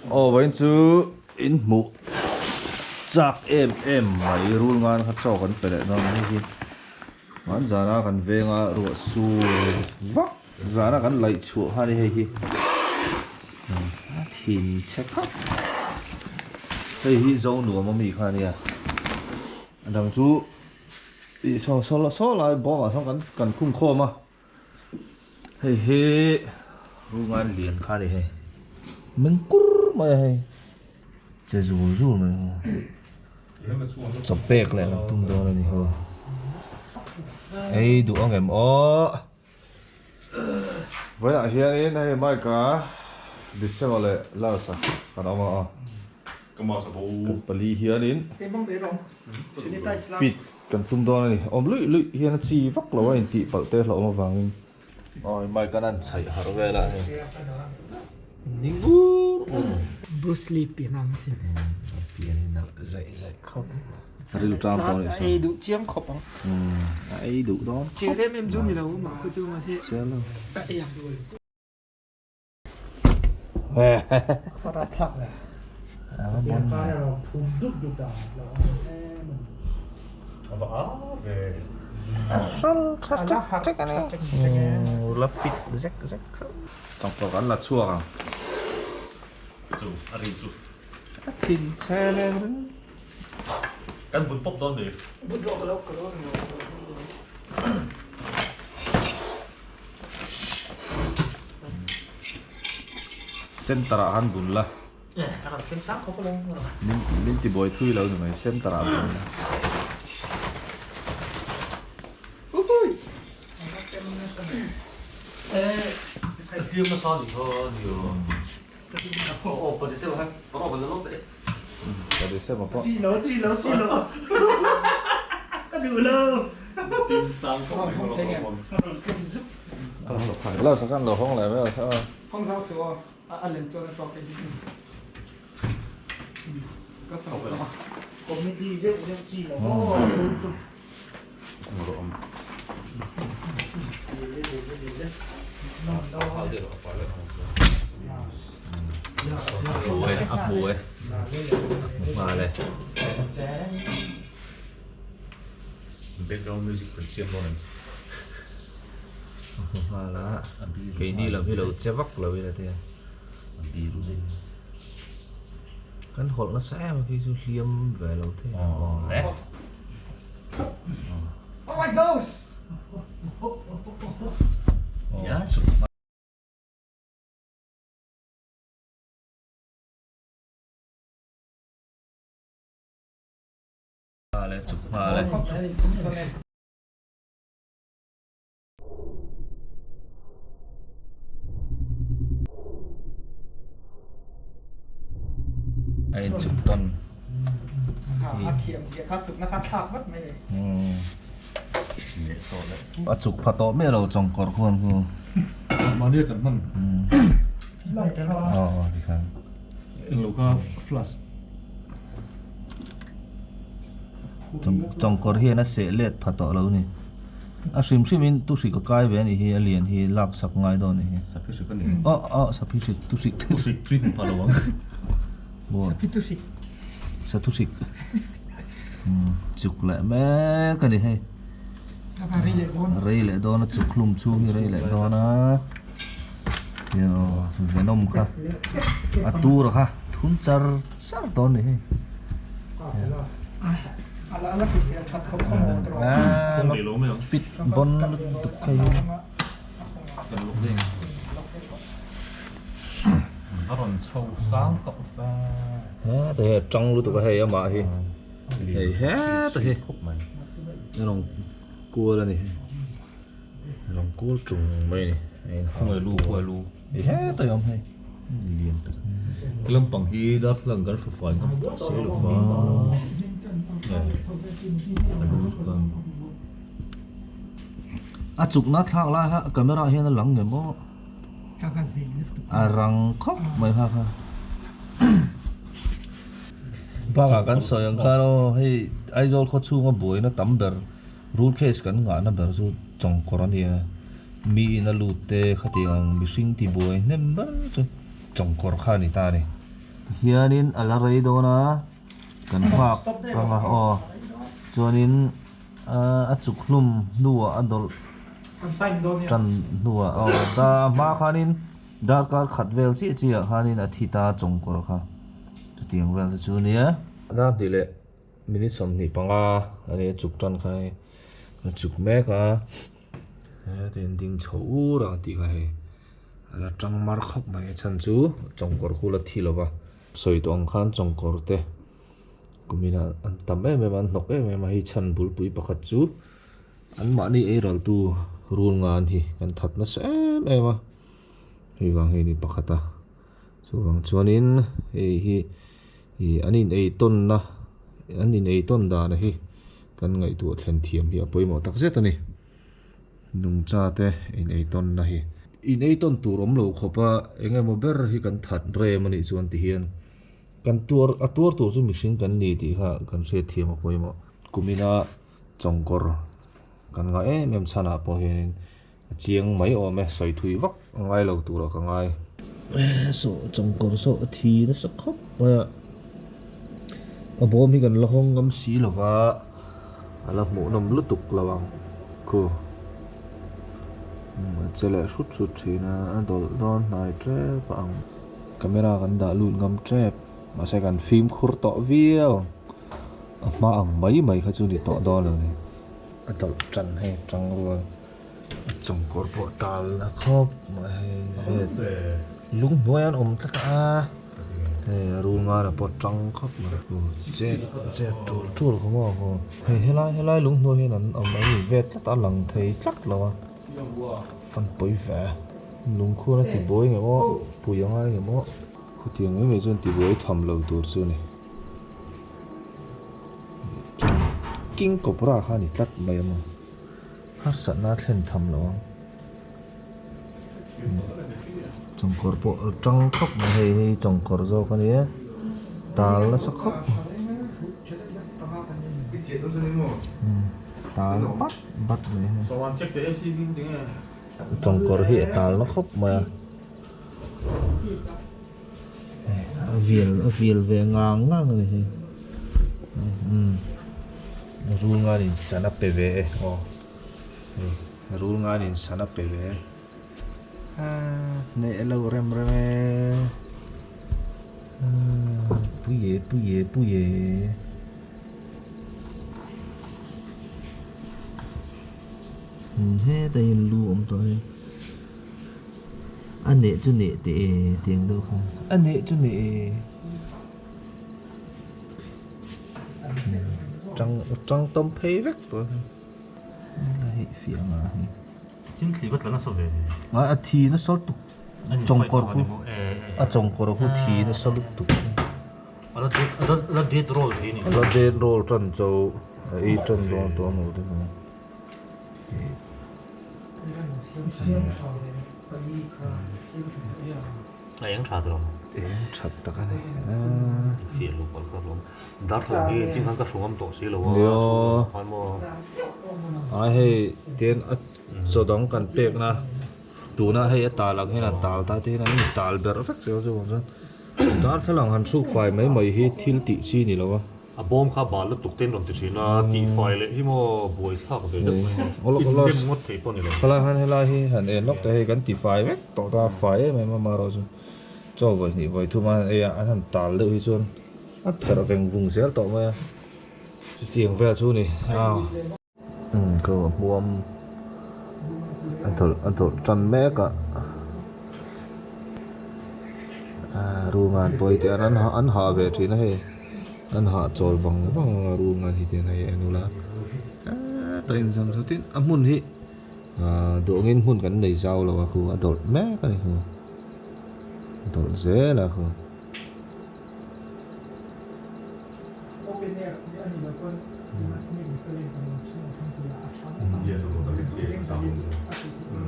Aw vawiin chu in hmuh chak em em mai rul ngan kha chaw kan pe leh dawn a hei hi hmanzana kan venga ruah sur vak zana kan laih chhuah kha a ni hei hi a thin chhe khap hei hi zo nuam ami kha a nia a dang chu ih saw saw lai bawngah sawn kan kan khung khawm a. Hei hi rungan lian kha a ni hei meng kur mai a hei che zul zul mai a chaw pek leh kan tum dawn a ni ho ei duh ang em aw vawiinah hianin hei mike a December leh last a kan awm a aw kan pali hianin feed Kan tum dawn a ni. Awm luih luih hian a chi vak lo a intih palh te hlauhawm avangin. Awi mic an an chhaih harh vel a hei. Ning ur ur. Bruce Lee pian ang sin. A pian hi nalh zaih zaih khawp. A rilru tang pawh a nih saw. A ei duh chiang khawp ang. A ei duh dawn khawp. Chiang em em chu ni lo mah khu chu mahse. Chiang lo. A ei ang. La fit zek zek kha tawk an la chhuak ang chu a ri chu a thin chhe lem ring kan bun pawp dawn ni bun rawh ka lo ka lo Center ah han bun la. Min ti buai thui lo ni mai center ah bun la. A hmu e a hmu nghal e. Background music kan siam dawn em? A hmu nghal a keini lam hi lo che vak lo ila te a biru zet kan hawlh nasa em a khi chu hliam ve lo thei ang aw. Oh my gosh! Chuk nghal e. A in chuk tawn. A thiam zia kha chukna kha thlak vat mai ni. A chuk pha tawh miah lo chawngkawr khuan khu. Mahni a kan hman. Aw aw tikhan. Englo kha flash. Chawngkawr hian a seh let pha tawh lo ni. A hrim hrim in tu hrik a kai ve a nih hi a lian hi lak sak ngai dawn a nih hi. Saphi hrik a ni. Aw aw saphi hrik tu hrik. Tu hrik chu i hmu pha lo ang. Saphi tu hrik. Sathu hrik. Chuk leh mek a ni hei. Rei leh dawn. Rei leh dawn a chuk hlum chhung hi rei leh dawn a. Venom kha a tur kha thun char char dawn a ni hei. Fit bon lutuk hei hi. A rawn chho sang tawh fe. Heta hi a tang lutuk a hei amah hi. Hei heta hi. A rawn kual a ni. A rawn kual tung mai a ni. Khawngaih lu khawngaih lu. Hei heta hi a awm hei. Lian tak. Lampang hi darthlalang kan hru fai ngam tawh si lo va. A lu chu ka. A chukna thlak lai kha camera ah hian a lang ngem aw. A rang khawp mai kha kha. Bakah kan sawi ang khan aw hei Aizawl khaw chhunga buaina tam ber rule case kan ngahna ber chu chawngkawr a nia. Mi in a lut te khatiang ang mihring ti buai hnem ber chu chawngkawr kha a ni ta a ni. Tihianin a la rei dawn a kan nghak ang a aw chuanin a chuk hlum hnuah a dawlh tan hnuah aw a hma khanin darkar khat vel chiah chiah ah khanin a thi ta chawngkawr kha chutiang vel te chu a nia. Dar hnih leh minute 25 a nia chuk tan kha hei a chuk mek a heti an ding chho ur ang tih kha hei. A la tang mar khawp mai a chhan chu chawngkawr khu la thi lova sawi tawh ang khan chawngkawr te kumin ah an tam em em a an hnawk em em a hei chhan bulpui pakhat chu an mahni ei ral tu rul ngan hi kan that nasa em em a hei vang hi a ni pakhat a chuvang chuanin hei hi ih an in ei tawn na an in ei tawn dan hi kan ngaihtuah thlen thiam hi a pawimawh tak zet a ni. Nungcha te in ei tawn na hi. In ei tawn tur awm lo khawp a eng emaw ber hi kan that rem a nih chuan ti hian kan tuar a tuar tur chu mihring kan ni tih kha kan hriat thiam a pawimawh. Kumina chawngkawr kan ngah em em chhanah pawh hianin a chiang mai awm e sawi thui vak a ngai lo turah ka ngai. Saw chawngkawr saw a thi nasa khawp mai a a bawm hi kan la hawng ngam si lo va. A la hmuhnawm lutuk lo ang khu a che leh hrut hrut thin a a dawlh dawn hnai tep a ang camera kan dah lut ngam tep mahse kan fimkhur tawh viau ang a hma ang mai mai kha chu ni tawh dawn lo ni a dawlh tan hei tang rual a chawngkawr pawh tal na khawp mai hei lung hnuai an awm tlat a. Hei a rul ngar a pawt tang khawp mai chet chet tul tul khaw maw khaw hei helai helai lung hnuai hian an awm a ni ve tlat a lang thei tlat lo a fan pawi ve lungkhuan a ti buai nge maw pui a ngai nge maw khutiang mai mai chuan ti buai tham lo tur chu a ni king cobra kha a ni tlat mai a maw harsatna a thlen tham lo ang. Chawngkawr pawh a tang khawp mai hei hei chawngkawr zawk a nia tal nasa khawp tal bat bat mai hei chawngkawr hi a tal na khawp mai a a vil a vil ve ngang ngang a ni hei rul ngan in sana pe ve e aw. Rul nganin sana pe ve hneh lo rem rem e pui e pui e pui e heta hian lu awm tawh hei a neh chu neh teh e tiang deuh khan a neh chu neh e. Tang tang tawm phei vek tawh hei fiah nga hei Chin thli ka tla nasa ve a a thi nasa lutuk chawngkawr khu a chawngkawr khu thi nasa lutuk a la dead a la dead roll thei ni a la dead roll tan cho a ei tan dawn tawh a maw te kha A eng tha tawh ang. Eng that tak a ni. Fiah lo palh kha hlawm. Darthlalang hi engtin khan ka hru ngam tawh si lo a. Nio. Khan maw. Ai hei tian a chaw dang kan pek na tuna hei a tal ang hian a tal ta te hian an in tal ber vek zel chu vang chuan darthlalang han hruk fai mai mai hi thil tih chi ni lo a. A bawm kha bal lutuk te in rawn ti thin a, tihfai leh hi maw buaithlak ve deuh mai a, inrem ngawt thei pawh a ni lo. Khalai han helai hi han en lawk teh hei kan tifai vek tawh ta, fai em em a marawh chu chaw vawi hnih vawi thum a han ei a, an han tal deuh hi chuan a pherh veng vung zel tawh mai a, chutiang vel chu a ni a. Umm ka hmuam a dawlh a dawlh tan mek a ah rungan pawh hi tian an hah an hah ve thin a hei an hah chawl vang vang a rungan hi tian hei en ula hetah inzam chu tin a hmun hi ah duhangin hmun kan nei zau lo a khu a dawlh mek a ni khu a dawlh zel a khu.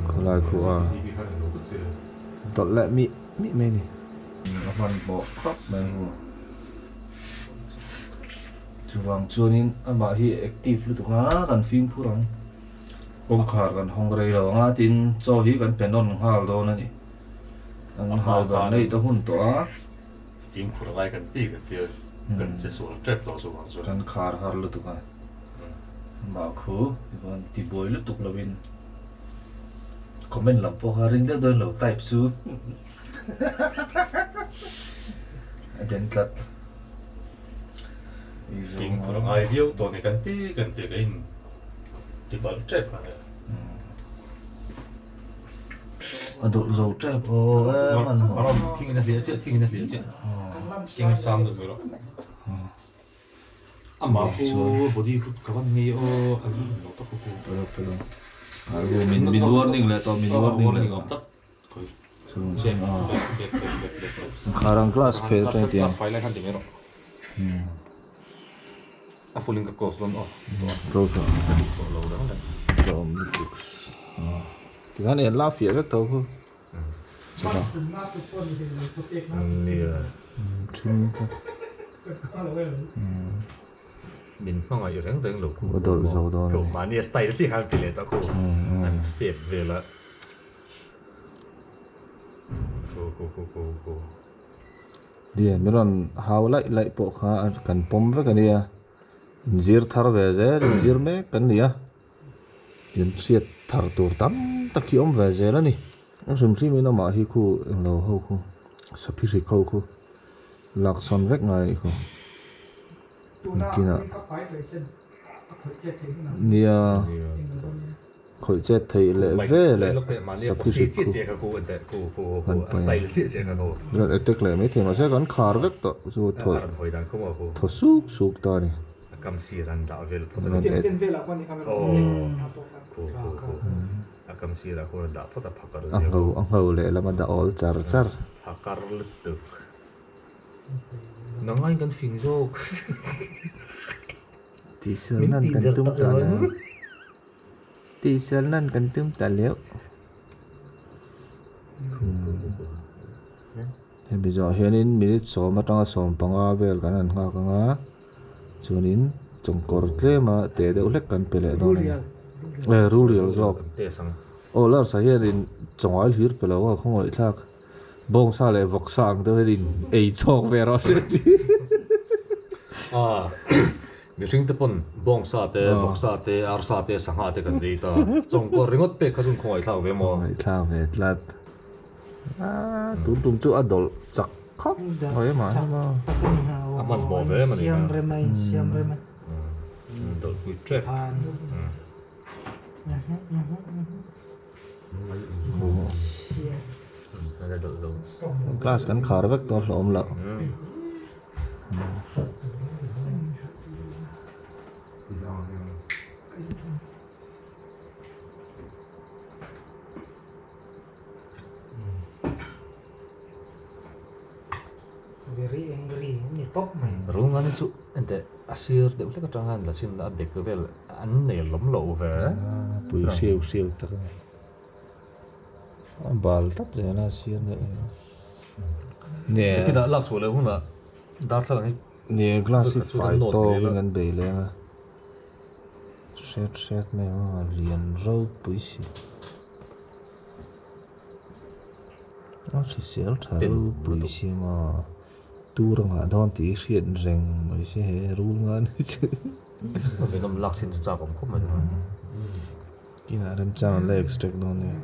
Khawlai khu a dawlh leh mih mih mai a ni. A hmanhmawh khawp mai hu. Chuvang chuanin amah hi active lutuk a kan fimkhur ang. Kawngkhar kan hawng rei lo ang a tin chaw hi kan pe nawn nghal dawn a ni. An hau dan neih ta hun tawh a. Fimkhur angai kan ti kan tia kan che sual tep tawh chuvang chuan. Kan khar har lutuk a, mah khu tichuan tibuai lutuk lovin comment lam pawh kha ring deuh dawn lo type chu a den tlat. Fimkhur angai viau tawh ni kan ti kan tia ka in tibal tep a nia. A dawlh zo tep aw e hmanhmawh. Aram thing in a hliah chiah thing in a hliah chiah thing sang deuh mai rawh. Amah khu body khu ka van ngei aw a lu lo tak khu. Pelo pelo. Argu min min warning leh tawh min warning leh tawh. Tak khoi. Kharang class phel teng tiang. Class file khan ti mai rawh. A full in ka close dawn aw. Close aw. Tawh lo dang leh. Ka awm lutuk. Tikhan en la fiah vek tho khu. Chutah. Nia. Thing kha. Min hmangaih reng reng lo khu. A dawlh zo dawn a ni. Mahni a style chi khan ti leh ta khu. An fep vel a. Khu khu khu khu khu. Nia min rawn hau laih laih pawh kha kan pawm vek a nia. Inzir thar ve zel inzir mek kan ni a. Tin hriat thar tur tam tak hi awm ve zel a ni. A hrim hrim in amah hi khu englo ho khu saphi hrik ho khu lak sawn vek ngai a nih khu. Nakinah nia khawih chet theih leh ve leh saphi hrik khu kan paih a. Rawn attack leh maithei mahse kan khar vek tawh chu thaw thaw suk suk ta a ni. A kam sir an dah vel phawt a ni. A kam sirah khuan an dah phawt a phakar A ngho a ngho leh lam a dah awl char char. Phakar lutuk. Nang aiin kan fing zawk. Tihsual nan kan tum ta lo. Tihsual nan kan tum ta leuh. Hemi zawh hianin minute sawm atanga sawm panga vel kan han nghak ang a, chuanin chawngkawr tlema teh deuh hlek kan pe leh dawn a ni. Eh rurial zawk. Aw larsa hianin chawngai hlir pe lo a khawngaih thlak bawngsa leh vawksa ang deuh hianin ei chhawk ve rawh se ti. Mihring te pawn bawngsa te, vawksa te, arsa te, sangha te kan ei ta. Chawngkawr ringawt pek kha chu khawngaih thlak ve maw? Khawngaih thlak ve tlat. Ah, tun tum chu a dawlh chak khawp mai mah hi maw. A hmanhmawh ve em a ni. Siam rem a insiam rem a. Dawlh pui ṭep. Class kan khar vek tawh hlawm loh. Very angry an ni tawp mai. Runga ni chu enteh a sir deuh hlek atang hian la chin a bek vel an nei lawm loh ve. Pui hriau hriau tak a ni. A bal tlat zel a sir deuh hi. Nge. Nakinah lak chhuah leh hunah darthlalang hi. Nge glass hi fai tawkin an bei leng a. Hriat hriat mai ang a lian ropui si. A hrisel tha ropui si maw tur a ngah dawn tih hi hriat reng mai se he rul nga ni chu. A venom lak chin chu chak awm khawp mai. Kinah remchang an la extract dawn nia.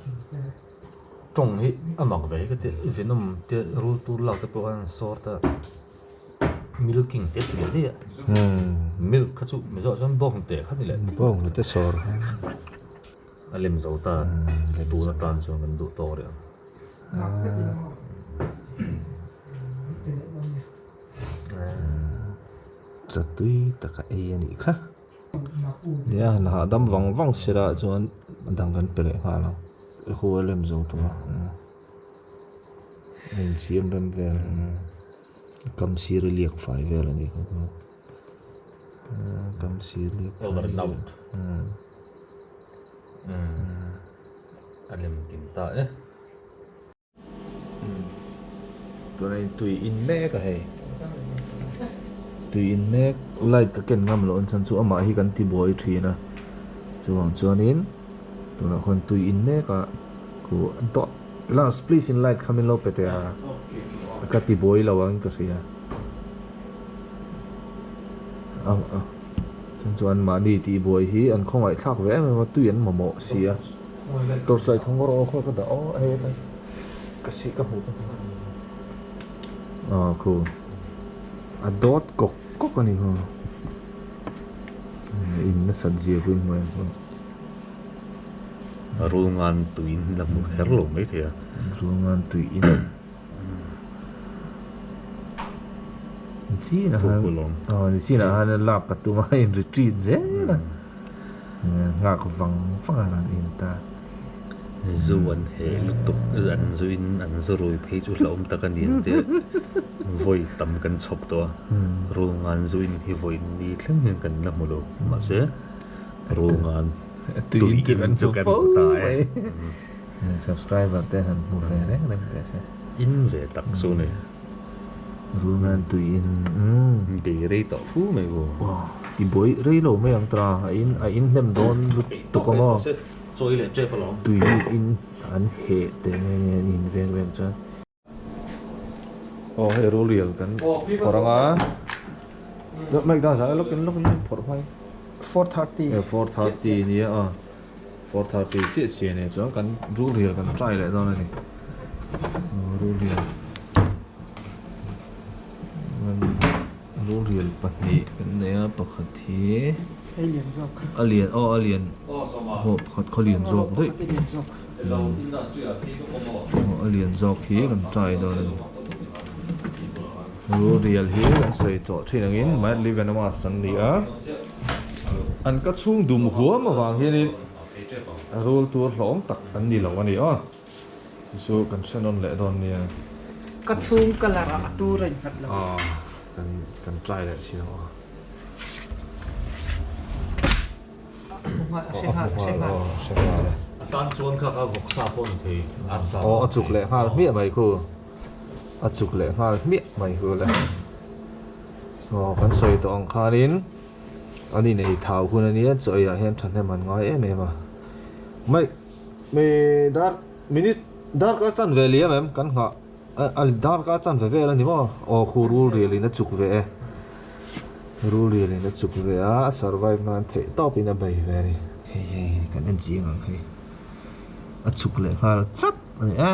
Tawng hi a mak ve hi ka ti venom te rul tur lak te pawh khan sawr ta milking te ti leh daih a. Milk kha chu mizoah chuan bawngte kha ni leh. Bawngte sawr. A lem zo ta tun atan chuan kan duh tawk rih ang. Chatui taka ei a nih kha. Nia han hahdam vang vang sirah chuan a dang kan pe leh nghal ang. Hu a lem zo tawh a. A insiam rem vel kam sir a liak fai vel a nih kha. Kam sir liak fai. Over and out. A lem kim ta e. Tuna in tui in mek a hei. Tui in mek light ka ken ngam loh chuan chu amah hi kan ti buai thin a. Chuvang chuanin tunah khuan tui in mek a khu an tawh. Lars please in light kha min lo pe teh a, ka ti buai lo ang ka hria. Chuan chu an mahni tih buai hi an khawngaih thlak ve em em a, tui an mamawh si a. Torchlight kha ngawr aw khaw ka dah aw hei tlai ka si ka hmu ka hmu. Aw khu a dawt kawk kawk a ni khaw. In nasat zia pawh in hmu em khaw. Rul ngan tui in la hmu kher lo mai thei a. Rul ngan tui in. Chinah khan aw ni chinah khan lak ka tum a in retreat zel a nghak vang vang a rawn in ta. Zu an heh lutuk an zu in an zu rui phei chu hlauhawm tak a ni ang tih vawi tam kan chhawp tawh a rul ngan zu in hi vawi ni thleng hian kan la hmu lo mahse rul ngan tui in chu kan hmu ta e. Subscriber te han hmu ve reng reng teh se. In ve tak chu ni. Rul ngan tui in. Bei rei tawh fu mai u. Ti buai rei lo mai ang ta a in a in hnem dawn lutuk a maw. Chawi leh tep alawm. Tui lut in an heh teh mai nia an in veng veng chuan. Aw hei rul rial kan phawrh ang a. Mic dan zan lawk in lawk in phawrh hmai. 4:30. 4:30 nia a. 4:30 chiah chiah nia chuan kan rul rial kan try leh dawn a ni. Rul rial. Rul rial pahnih kan nei a pakhat hi a lian zawk a lian aw a lian aw pakhat khaw lian zawk daih aw a lian zawk hi kan try dawn a ni rul rial hi kan sawi tawh thin angin mildly venomous an ni a an ka chhung dum huam avang hianin rul tur hlawm tak an ni lo a ni aw. Chu chu kan hre nawn leh dawn nia. Ka chhung colour ah a tur a innghat lo. Aw kan kan try leh si lo a. A hmu nghal a hre nghal a hre nghal. Aw a hre nghal e. A tan chuan kha kha vawksa pawh ni thei arsa. Aw a chuk leh nghal hmiah mai khu. A chuk leh nghal hmiah mai khu le. Aw kan sawi tawh ang khanin an inei thau hun ania chaw ei ah hian thahnem an ngai em em a. Mai. Mi dar minute dar kar chan ve liam em kan nghah a dar kar chan ve vel a ni maw aw khu rul rial in a chuk ve e rul rial in a chuk ve a a survive nan theih tawp in a bei ve a ni hei hei hei kan en chiang ang hei a chuk leh nghal chat a ni e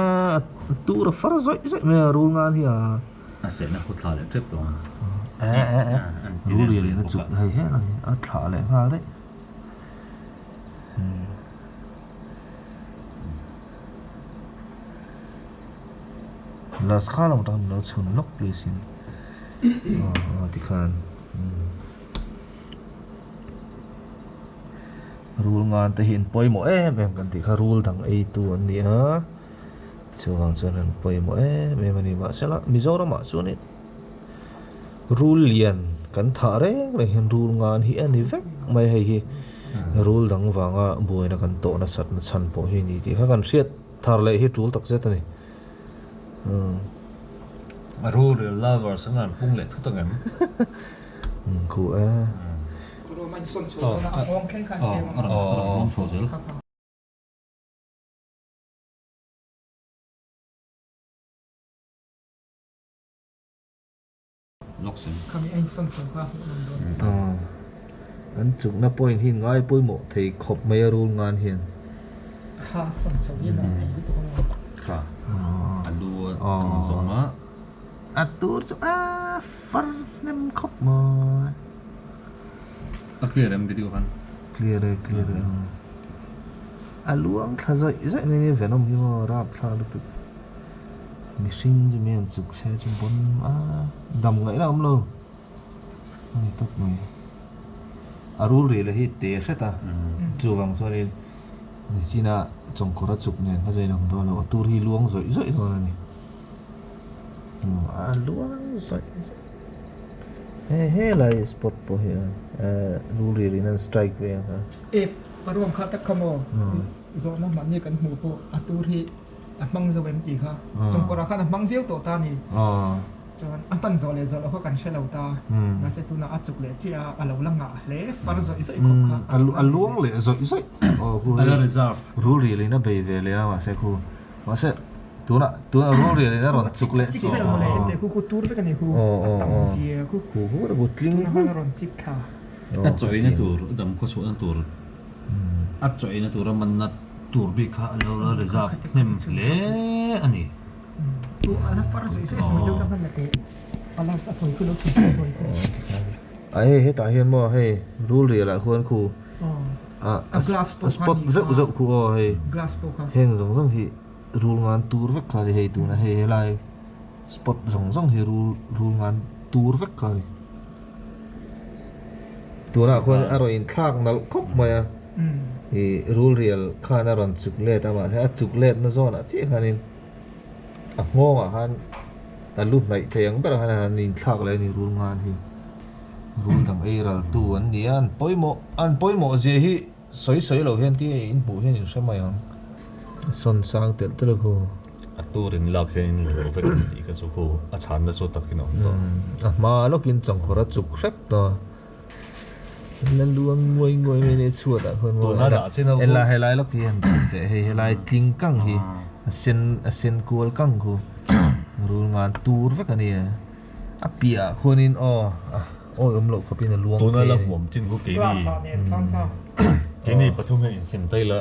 a tur a far zawih zawih mai a rul ngan hi a a sehna khu thla leh tep tawh a e e e rul rial in a chuk hei he a thlah leh nghal daih. Last kha lo tang lo chhun lawk please in aw tikhan rul ngan te hi an pawimawh em em kan tih kha rul dang ei tu an ni a chuvang chuan an pawimawh em em a ni mahsela Mizoram ah chuan in Rul lian kan thah reng reng hian rul ngan hi a ni vek mai hei hi rul dang vanga buaina kan tawh nasat na chhan pawh hi a ni tih kha kan hriat thar leh hi tul tak zet a ni. Rul real lovers an rawn pung leh thut ang em? Khu e. A rawn chhuah zel. An chukna point hi ngai pawimawh thei khawp mai a rul ngan hian. A tur chu a far hnem khawp mai. A clear em video khan? Clear e clear e. A luang thla zawih zawih mai nia venom hi maw rapthlak lutuk. Mihring chu mi an chuk se chu pawn a dam ngaih la awm lo a ni tawp mai a rul rih leh hi te hret a chuvang chuanin nichina chawngkawr a chuk nen kha chuan inang dawn lo a tur hi luang zawih zawih dawn a ni a luang zawih zawih he helai spot pawh hi a rul rih in an strike ve ang kha. E paruang kha tak kha maw zawhna mahni kan hmuh pawh a tur hi. a hmang zo em tih kha chawngkawrah khan a hmang viau tawh ta a ni chuan a hman zawh leh zawh loh kha kan hre lo ta mahse tunah a chuk leh chiah a a lo la ngah hle far zawih zawih khawp kha a luang leh zawih zawih aw khu a la reserve rul ril in a bei ve leh a mahse khu mahse. Tuna tuna rul rial in a rawn chuk leh chu a te khu khu tur vek ani khu a tam zia khu khu khu ta khu tling khan a rawn chik thla a chaw eina tur a dam khaw chhuahna tur a chaw eina tur a manna tur bik kha a lo la reserve hnem hle a ni. Chu a la far zui zui hnuai deuh tang khan la teh a last a hnuai khu lo chhun chhun hnuai khu. A hei hetah hian maw hei rul rial ah khuan khu a a spot zeuh zeuh khu aw hei heng zawng zawng hi rul ngan tur vek kha a ni hei tuna hei helai spot zawng zawng hi rul rul ngan tur vek kha a ni tunah khuan a rawn inthlak nalh khawp mai a ih rul rial khan a rawn chuk let a mahse a chuk let na zawnah chiah khanin a nghawngah khan a lu hnaih thei ang berah khan an inthlak leh a ni rul ngan hi rul dang ei ral tu an ni a an pawimawh an pawimawh zia hi sawi sawi lo hian tia in hmuh hian in hre mai ang sawn sang telh telh a khu. A tur in lak hian in lo vek ang tih kha chu khu a chhanna chu takin a awm tawh. A hma lawkin changkawr a chuk hrep ta. La luang nguai nguai mai nia chhuat ah khuan Tuna dah chin ho Ela helai lawk hi han chhun teh hei helai tling kang hi a sen a sen kual kang khu rul ngan tur vek a nia a piah ah khuanin aw a awi awm loh khawpin a luang Tuna phei la a ni. hmuam chin khu keini Glass ah nen khan kha. Keini pathum hian insim tai la.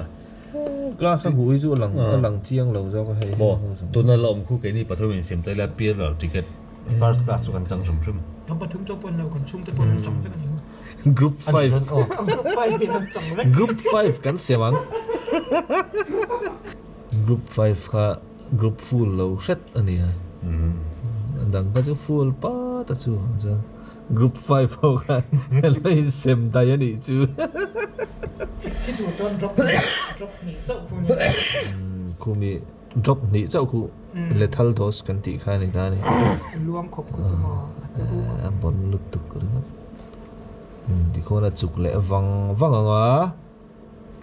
Glass a huh hi chu a lang a lang chiang lo zawk a hei. Maw tuna la awm khu keini pathum insim tai la PNR ticket First class chu kan chang hrim hrim. Kan pathum chauh pawh an lo, kan chhungte pawh an chang vek a ni. Group 5. Group 5 in an chang vek. Group 5 kan siam ang. Group 5 kha group full lo hret a ni a. A dang kha chu full pat a chu chuan group 5 ho khan an lo insem daih a nih chu. Thi tur chuan drop drop hnih chauh khu a ni. Khumi Drop hnih chauh khu lethal dose kan tih kha a ni ta a ni. Luang khawp khu chu maw a te u khawp. A bawn lutuk ringawt. Tikhuan a chuk leh vang vang ang a,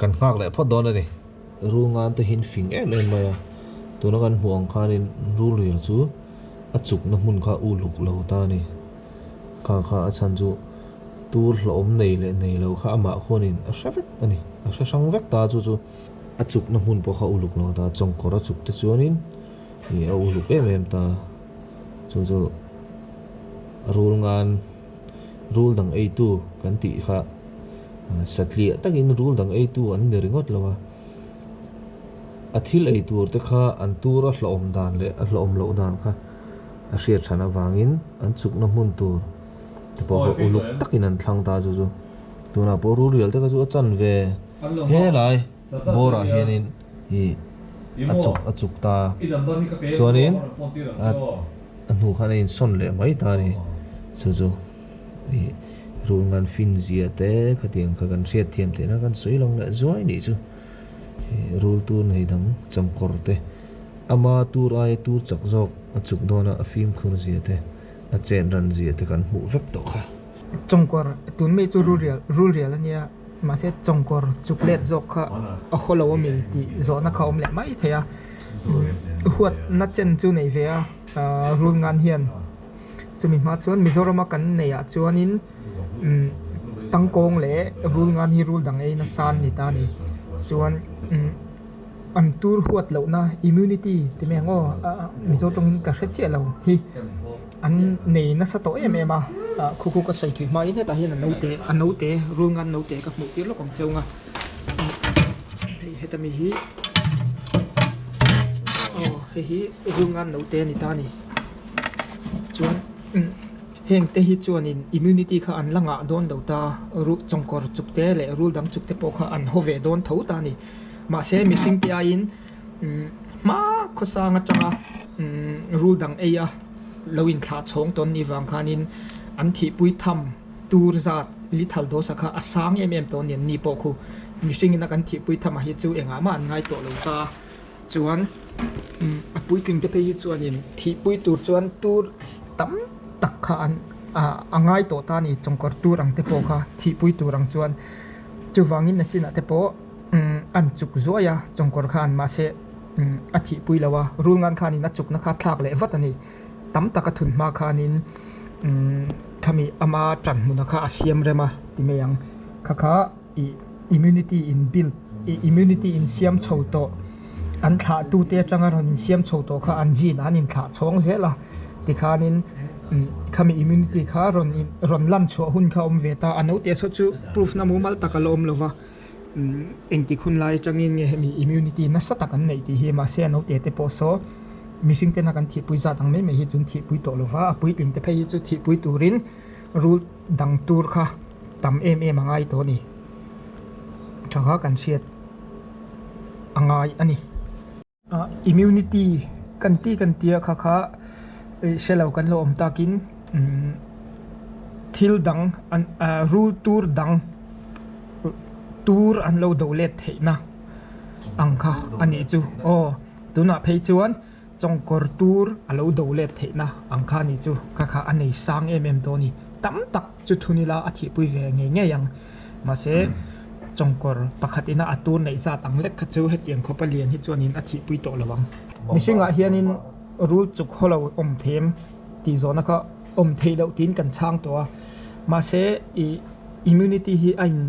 kan nghak leh phawt dawn a ni. Rul ngan te hin fing em em mai a, tuna kan hmuh ang khanin rul rial chu a chukna hmun kha u luk lo ta a ni. Kha kha a chhan chu tur hlawhawm nei leh nei lo kha amah khuanin a hre vek a ni, a hre hrang vek ta chu chu. A chukna hmun pawh kha uluk lo ta, chawngkawr a chuk te chuanin ih a uluk em em ta, chu chu rul ngan rul dang eitu kan tih kha satliah takin rul dang eitu an ni ringawt lo a, a thil ei tur te kha an tur a hlawhawm dan leh a hlawhawm loh dan kha a hriat hran avangin an chukna hmun tur te pawh kha uluk takin an thlang ta chu chu tunah pawh rul rial te kha chu a chan ve. Helai bawrah hianin ih a chuk a chuk ta chuanin a a hnu khan a insawn leh mai ta a ni chu chu ih rul ngan fin zia te khatiang kha kan hriat thiam theih na kan sawi lang leh zuai nih chu ih rul tur nei dang changkawr te ama tur aia tur chak zawk a chuk dawn a a fimkhur zia te a chet ran zia te kan hmuh vek tawh kha. Chawngkawr tun mai chu rul rial rul rial a nia mahse chawngkawr chuk let zawk kha a haw lo a mi tih zawhna kha a awm leh mai thei a huat na chen chu nei ve a ahh rul ngan hian chumi hma chuan Mizoram a kan neih ah chuanin umm tangkawng leh rul ngan hi rul dang ei nasa an ni ta a ni chuan umm an tur huat lohna immunity ti mai ang aw ah Mizo tawngin ka hre chiah lo hi. An nei nasa tawh em em a, ah khu khu ka sawi thui hmain hetah hian a naute a naute rul ngan naute ka hmuh tir lawk ang cheu nga hei heta mi hi aw hei hi rul ngan naute a ni ta a ni chuan heng te hi chuanin immunity kha an la ngah dawn lo ta ru chawngkawr chuk te leh rul dang chuk te pawh kha an haw ve dawn tho ta a ni mahse mihring te aiin Hma khawsang atanga rul dang ei a lo inthlah chhawng tawn ni vang khanin an thihpui tham tur zat lithal dawsa kha a sang em em tawh a ni an ni pawh khu mihring ina kan thihpui tham ah hi chu engah mah an ngai tawh lo ta chuan a puitling te phei hi chuanin thihpui tur chuan tur tam tak kha an a ngai tawh ta a ni chawngkawr tur ang te pawh kha thihpui tur ang chuan chuvangin nachinah te pawh. An chuk zuai a, chawngkawr khan mahse a thihpui lo a, rul ngan khanin a chukna kha thlak leh vat a ni. Tam tak a thun hma khanin khami ama tan hmuna kha a siam rem a ti mai ang. Kha kha ih immunity in build ih immunity in siam chho tawh. An thlahtute atanga rawn insiam chho tawh kha an gene an inthlah chhawng zel a, tikhanin khami immunity kha rawn rawn lan chhuah hun kha a awm ve ta. A naute saw chu proof na mumal tak a la awm lo va, engtik hun lai atangin nge hemi immunity nasa tak an neih tih hi mahse a naute te pawh saw mihring tena kan thihpui zat ang mai mai hi chu an thihpui tawh lo va, a puitling te phei hi chu thihpui turin rul dang tur kha tam em em a ngai tawh a ni. Tha kha kan hriat a ngai a ni. Ah immunity kan tih kan tia kha kha hre lo kan lo awm takin umm thil dang an ah rul tur dang tur an lo do let theihna ang kha a nih chu aw tunah phei chuan chawngkawr tur a lo do let theihna ang kha a nih chu kha kha a nei sang em em dawn a ni tam tak chu thun ila a thihpui ve ngei ngei ang mahse chawngkawr pakhat ina a tur neih zat ang lek kha chu hetiang khawpa lian hi chuanin a thihpui tawh lo ang mihringah hianin rul chuk haw lo awm them tih zawhna kha awm theih loh tiin kan chhang tawh a mahse ih immunity hi a in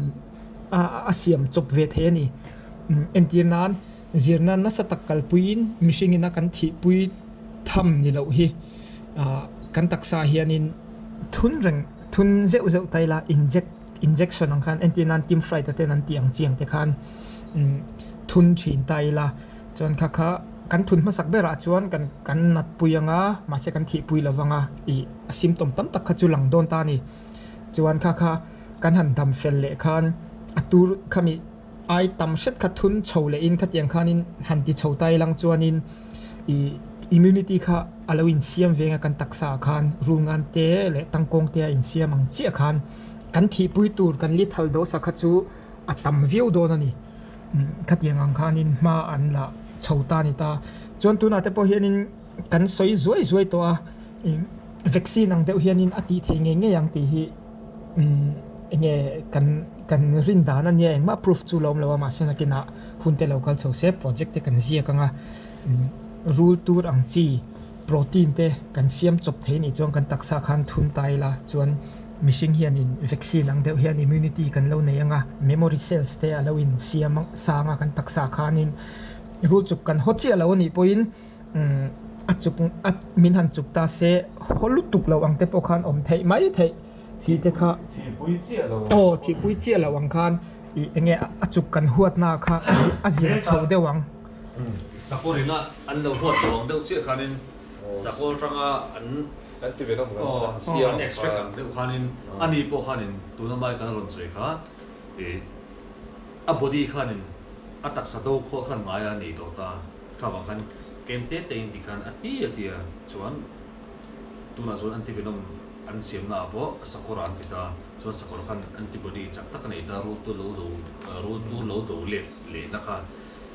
a siam chawp ve thei a ni entir nan. Zirna nasa tak kalpuiin mihringin a kan thihpui tham ni loh hi kan taksa hianin thun reng thun zeuh zeuh ta ila inject injection ang khan entir nan team flight te an tih ang chiang te khan thun thin ta ila chuan kha kha kan thun hmasak berah chuan kan kan nat pui anga mahse kan thihpui lo vanga ih a symptom tam tak kha chu lang dawn ta a ni chuan kha kha kan han dam fel leh khan a tur khami. Ai tam hret kha thun chho leh in khatiang khanin han ti chho ta ilang chuanin ih immunity kha a lo insiam veng a kan taksa ah khan rulngan te leh tangkawng te a insiam ang chiah khan kan thihpui tur kan lethal dose kha chu a tam viau dawn a ni khatiang ang khanin hma an la chho ta a ni ta chuan tunah te pawh hianin kan sawi zuai zuai tawh a vaccine ang deuh hianin a tih theih ngei ngei ang tih hi. Umm enge kan kan rin dan a nia engmah proof chu lo awm lo a mahse nakinah hun te lo kal chho se project te kan ziak ang a umm rul tur ang chi protein te kan siam chawp thei anih chuan kan taksa khan thun ta ila chuan mihring hianin vaccine ang deuh hian immunity kan lo nei ang a memory cells te a lo in siam sang a kan taksa khanin rul chuk kan haw chiah lo anih pawhin. Umm a chuk a min han chuk ta se haw lutuk lo ang te pawh khan awm theih mai theih tih te kha Thihpui chiah lo ang aw thihpui chiah lo ang khan ih eng nge a chuk kan huatna kha a zir chho deuh ang. Sakawr ina an lo huat lo ang deuh chiah khanin sakawr atanga an aw an extract ang deuh khanin ani pawh khanin tuna mai kan rawn sawi kha ih a body khanin a taksa do khuah khan ngai a nei tawh ta. Kha vang khan kem te te in ti khan a ti a ti a, chuan tunah chuan antivenom an siamna ah pawh sakawr ah an ti ta, chuan sakawr khan antibody chak tak a nei ta, rul tu lo do rul tu lo do let lehna kha,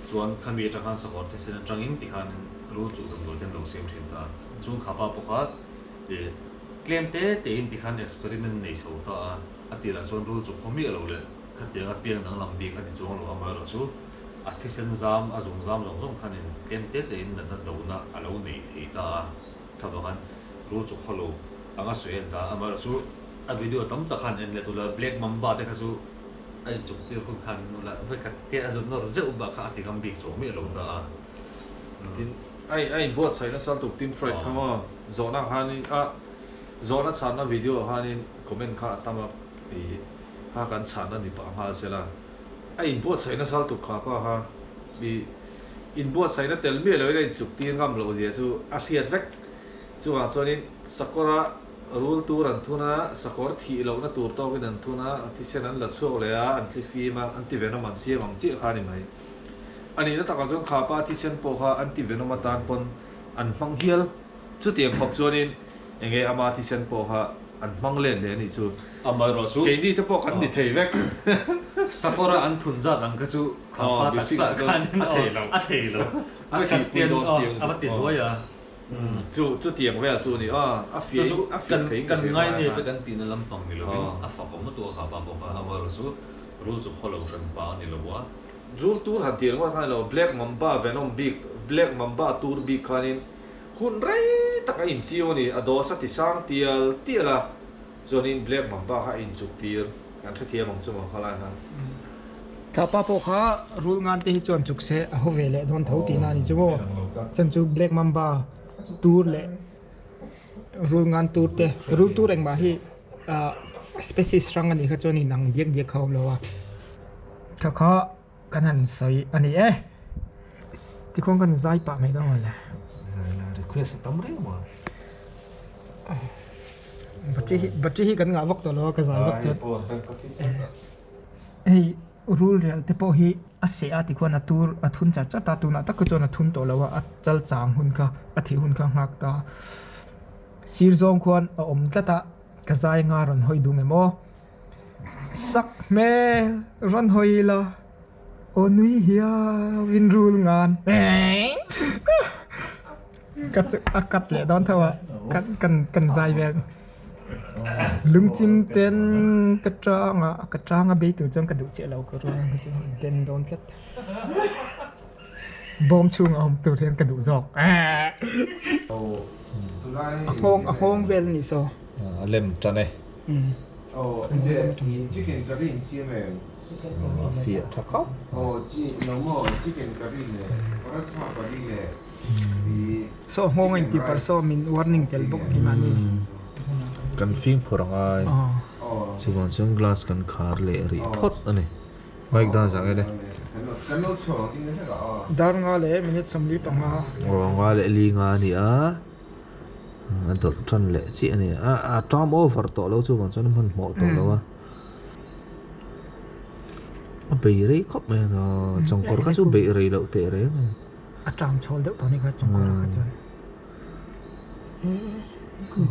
chuan khami atang khan sakawr thisen atangin ti khan rul chu damdawi te an lo siam thin ta, chuan kha pa pawh kha ih tlem te te in ti khan experiment nei chho ta a, a tirah chuan rul chu khaw miah lo leh khatiang a piang danglam bik a ni chuang lo amaherawh chu. A thisen zam, a zung zam zawng zawng khanin tlem te tein natna dona a lo nei thei ta a, kha vangin rul chu khaw lo anga sawi a ni ta. Amaherawhchu chu a video tam tak khan en let ula, Black Mamba te kha chu a inchuk tir hun khan ula vawikhat te a zun nawr zeuh bak kha a ti ngam bik chuang miah lo ta a. Tin, a a inbuatsaih nasa lutuk tin fried kha maw zawhna khanin a zawhna chhanna video ah khanin comment kha a tam a ih kha kan chhanna ni pah nghal sela. A inbuatsaih nasa lutuk kha pa kha i inbuatsaihna tel miah loin a inchuk tir ngam loh zia chu a hriat vek. Chuvang chuanin sakawra rul tur an thun a, sakawr thih lohna tur tawkin an thun a, thisen an la chhuak leh a, an thli fim a, antivenom an siam ang chiah kha a ni mai. A nihna takah chuan kha pa thisen pawh kha antivenom atan pawn an hmang hial. Chutiang khawp chuanin enge ama thisen pawh kha an hmang let leh a nih chu. Amaherawh chu. Keini te pawh kan ni thei vek. Sakawra an thun zat ang kha chu kha pa taksa khan a thei lo. A thei lo. A thihpui dawn chiang. A va ti zuai a. Chu chutiang vel chu a ni a. A fiah a fiah thei in ka Kan ngai nep e kan tihna lampang ni lovin a fak awm lutuk a kha pa bawk a. Amaherawh chu rul chu khaw lo hran pa a ni lo a. Rul tur han tih ringawt khan a ni lo. Black Mamba venom bik, Black Mamba tur bik khanin Hun rei tak a inchiu a ni, a dawsa ti sang tial tial a, chuanin Black Mamba kha a inchuk tir, kan hrethiam ang chu maw khalai khan. Thapa pawh kha rul ngan te hi chuan chuk se a haw ve leh dawn tho tihna a ni chu maw. Chuan chu black mamba tur leh rul ngan tur te rul tur engmah hi ah species hrang a nih kha chuan inang diak diak kha a awm lo a. Tha kha kan han sawi a ni e. Tikhuan kan zai pah mai dawn le. Zai la request a tam reng maw. Battery hi battery hi kan ngah vak tawh lo a ka zai vak chuan. Hei rul rial te pawh hi a seh a tikhuan a tur a thun chat chat a tunah tak kha chuan a thun tawh lo a a chal chang hun kha a thih hun kha a nghak ta. Sir zawng khuan a awm tlat a ka zai nga rawn hawi dung em aw. Sak hmel rawn hawi ila aw nui hiau in rul ngan ka chu a cut leh dawn tho a kan kan kan zai vel lungchim ten ka tang a ka tang a bei tur chuan ka duh chiah lo ka rul ang chu den dawn tlat bawm chhung a awm tur hian ka duh zawk a nghawng a nghawng vel a nih saw a lem tan e. Fiah tha khawp. Saw nghawng a inti par saw min warning tel bawk a ni mahni. Kan fimkhur a ngai. Chuvang chuan glass kan khar leh rih phawt a ni. Bike dan zah nge le. Dar nga leh minute 45. Aw nga leh li nga a ni a. A dawlh tan leh chiah a ni a a term over tawh lo chuvang chuan a hmanhmawh tawh lo a a bei rei khawp mai a chawngkawr kha chu beih rei loh teh reng a ni a term chhawl deuh tawh a ni kha chawngkawr kha chuan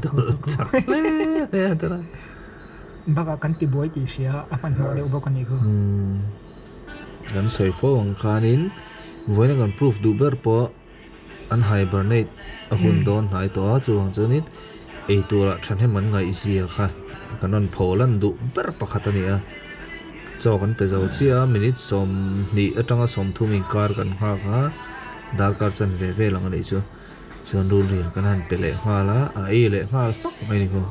dawlh chak hle hle a tawrh a bakah kan ti buai tih hria a hmanhmawh deuh bawk a ni kha kan sawi fo ang khanin vawiin a kan proof duh ber pawh. An hibernate a hun dawn hnai tawh a, chuvang chuanin eiturah thahnem an ngaihzia kha kan rawn pho lan duh ber pakhat a ni a. Chaw kan pe zo chiah a, minute 20 atanga 30 inkar kan nghak a, darkar chanve vel ang a nih chu. Chuan rul rial kan han pe leh nghal a, a ei leh nghal hmak mai a ni khaw.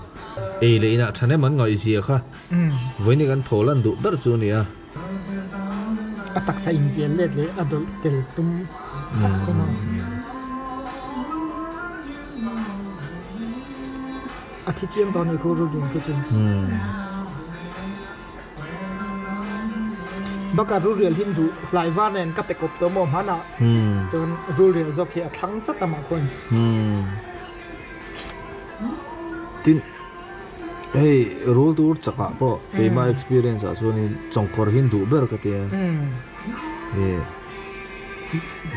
Ei leh inah thahnem an ngaihzia kha vawiin kan pho lan duh ber chu a ni a. A taksa invial let leh a dawlh tel tum tak khawm a. A thi chiang tawh a nih khu rul dun khi chu. Bakah rul rial hi duh hlai var nen ka pe kawp tawh maw hmanah chuan rul rial zawk hi a thlang chat a mah khuan. Tin. Hei rul tur chakah pawh keimah experience ah chuanin chawngkawr hi an duh ber ka tia ih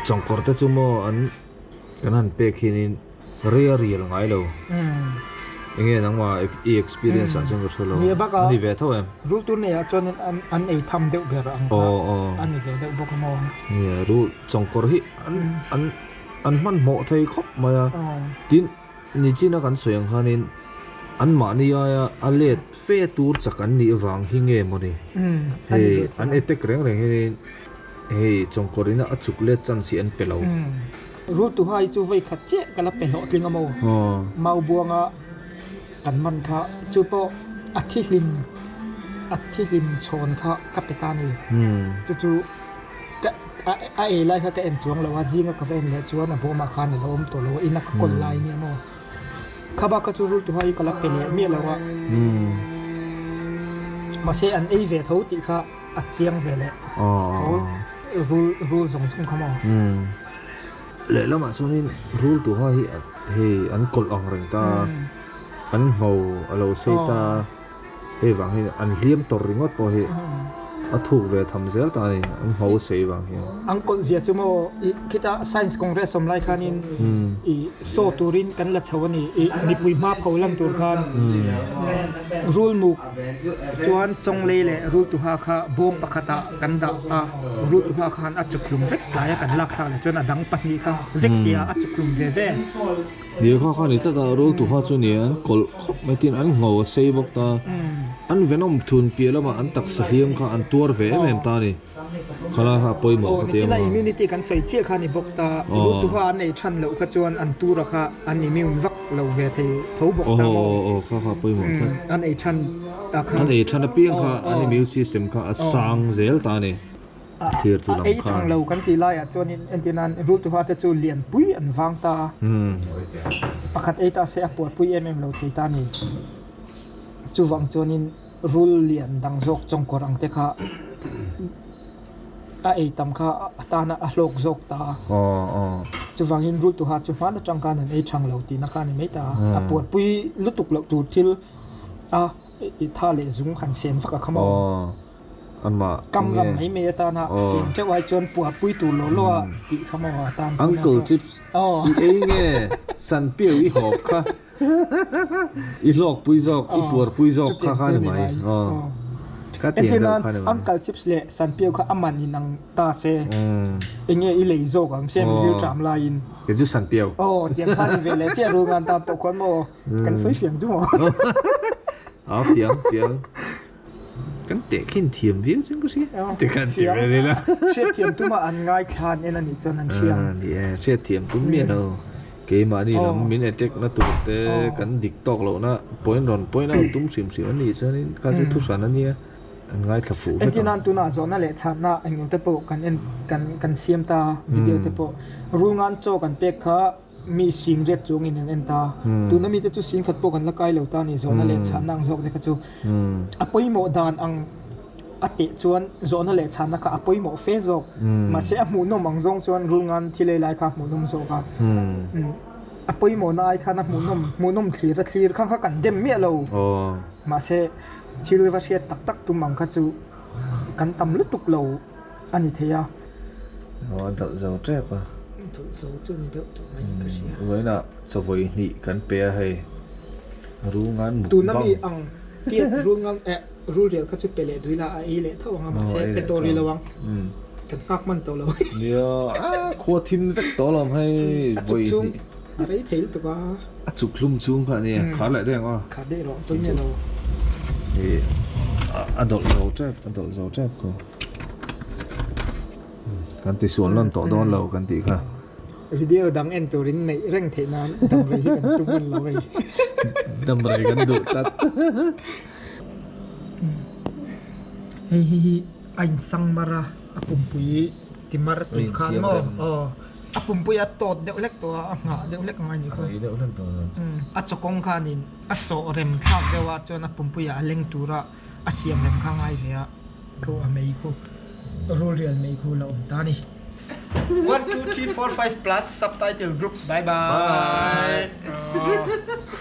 chawngkawr te chu maw an kan han pek hianin rei a rial ngai lo enge nangmah i experience ah chuan ka hre lo a ni ve tho em rul tur nei ah chuanin an ei tham deuh ber ang kha a ni ve deuh bawk a maw nia rul chawngkawr hi an an an hmanhmawh thei khawp mai a tin. Nichina kan sawi ang khanin anmahni aia a let fe tur chak an nih vang hi nge mawni? Hei an attack reng reng hianin hei chawngkawr ina a chuk let chance hi an pe lo. Rul tuha hi chu vei khat chiah ka la pe hlawh tling a maw? Mau buanga kan man kha chu pawh a thihlim a thihlim chhawn kha ka pe ta a ni. Chu chu. Ka a ei lai kha ka en chuang lo a, zinga ka va en leh chuan a bawmah khan a lo awm tawh lo a, ina ka kawl lai nia maw. Kha bak kha chu rul tuha hi ka la pe leh miah lo a. Mahse an ei ve tho tih kha a chiang ve leh tho rul rul zawng zawng kha maw. Lehlamah chuanin rul tuha hi hei an kawlh ang reng ta a, an ngho a lo sei ta a. Hei vang hi an hliam tawr ringawt pawh hi a thuk ve tham zel ta a ni, an ngho sei vang hian. An kawlh zia chu maw i khita Science Congress awm lai khanin i saw turin kan la chho a ni, i mipui hma pho lan tur khan rul muk chuan chawnglei leh rul tuha kha bawm pakhatah kan dah a, rul tuha khan a chukhlum vek tlai a kan lak thlak leh chuan a dang pahnih kha vek tia a chukhlum ve ve. Dil kha kha ni tlat a, rul tuha chu ni an kawlh khawp mai tin an ngho a sei bawk ta. An venom thun piah lamah an taksa hliam kha an tuar ve em em ta a ni. Khalai kha a pawimawh ka ti ang a. Immunity kan sawi chiah kha a ni bawk ta. Rul tuha an nei than loh kha chuan an tura kha an immune vak lo ve thei tho bawk ta maw. Aw aw kha kha a pawimawh tlat. An ei than a kha. An ei than apiang kha an immune system kha a sang zel ta a ni. Thlir tu lam khan. A ei thang lo kan tih laiah chuanin entir nan rultuha te chu lianpui an vang ta a. Pakhat ei ta se a puarpui em em lo thei ta a ni. Chuvang chuanin rul lian dang zawk chawngkawr ang te kha a ei tam kha a tana a hlawk zawk ta a. Chuvangin rultuha chu hman atang khan an ei thang lo tihna kha a ni mai ta a. A puarpui lutuk loh tur thil a i tha leh zung han siam vak a kha maw? Amah Kam ram mai mai atana siam teuh ai chuan puarpui tur law law a tih kha maw atan Uncle chips i ei nge san piau i hawp kha i hlawkpui zawk i puarpui zawk kha kha ni mai ka tiang deuh kha ni mai. Uncle chips leh san piau kha a man inang ta se enge i lei zawk ang se mi zir ṭam laiin. Kei chu san piau. Aw tiang kha ni ve leh chiah rul ngan tan pawh khuan maw Kan sawi fiang chu maw? A fiang fiang. Kan tehkhin thiam viau chuan ka hria. Te khan ti ve ila. Hriatthiam tuma an ngaithla an en a nih chuan an hria ang. Ni e, hriatthiam tum miah lo. Keimahni lam min attack na tur te kan dik tawk lohna point rawn point out tum hrim hrim a nih chuanin kha chu thuhran a nia. An ngaithla fuh vek ang. Entirnan tunah zawhna leh chhanna eng eng te pawh kan en kan kan siam ta video te pawh rulngan chaw kan pek kha Mi sing riat chungin an en ta. Tuna mite chu sing khat pawh kan la kai lo ta a ni. Zawhna leh chhanna ang zawk te kha chu a pawimawh dan ang a teh chuan zawhna leh chhanna kha a pawimawh fe zawk. Mahse a hmuhnawm ang zawng chuan rulngan thil ei lai kha a hmuhnawm zawk a. A pawimawhna ai khan a hmuhnawm hmuhnawm thlir a thlir kha kha kan dem miah lo. Mahse thil va hriat tak tak tum ang kha chu kan tam lutuk lo. A ni thei a. Aw a dalh zo tep a. Dalh zo chu a ni deuh tawh mai ka hria. Vawiinah chawvawi hnih kan pe a hei. Rul ngan muk bang. Tuna mi ang tiat rul ngan eh rul rial kha chu pe leh duila a ei leh tho ang a mahse pe tawh rih lo ang. Kan nghak hman tawh lo. Nia a khua thim vek tawh alawm hei A chuk chung a rei thei lutuk a. A chuk hlum chung kha a nia khar leh daih ang aw. Khar daih rawh pawi miah lo. A dawlh zo tep a dawlh zo tep ko. Kan ti sual nawn tawh dawn lo kan tih kha. Video dang en turin neih reng theih nan damrei hi kan tum en lo hei. Damrei kan duh tlat. Hei hi hi a insang mar a, a pumpui ti mar tur khan maw aw a pumpui a tawt deuh hlek tawh a, a nghah deuh hlek angai ni khaw. A rei deuh hlek tawh dawn. A chawkawng khanin a sawh rem thlak deuh a chuan a pumpuiah a leng tura a siam rem kha ngai ve a khu a mei khu rul rial mei khu la awm ta a ni. 1 2 3 4 5 plus subtitle group bye bye.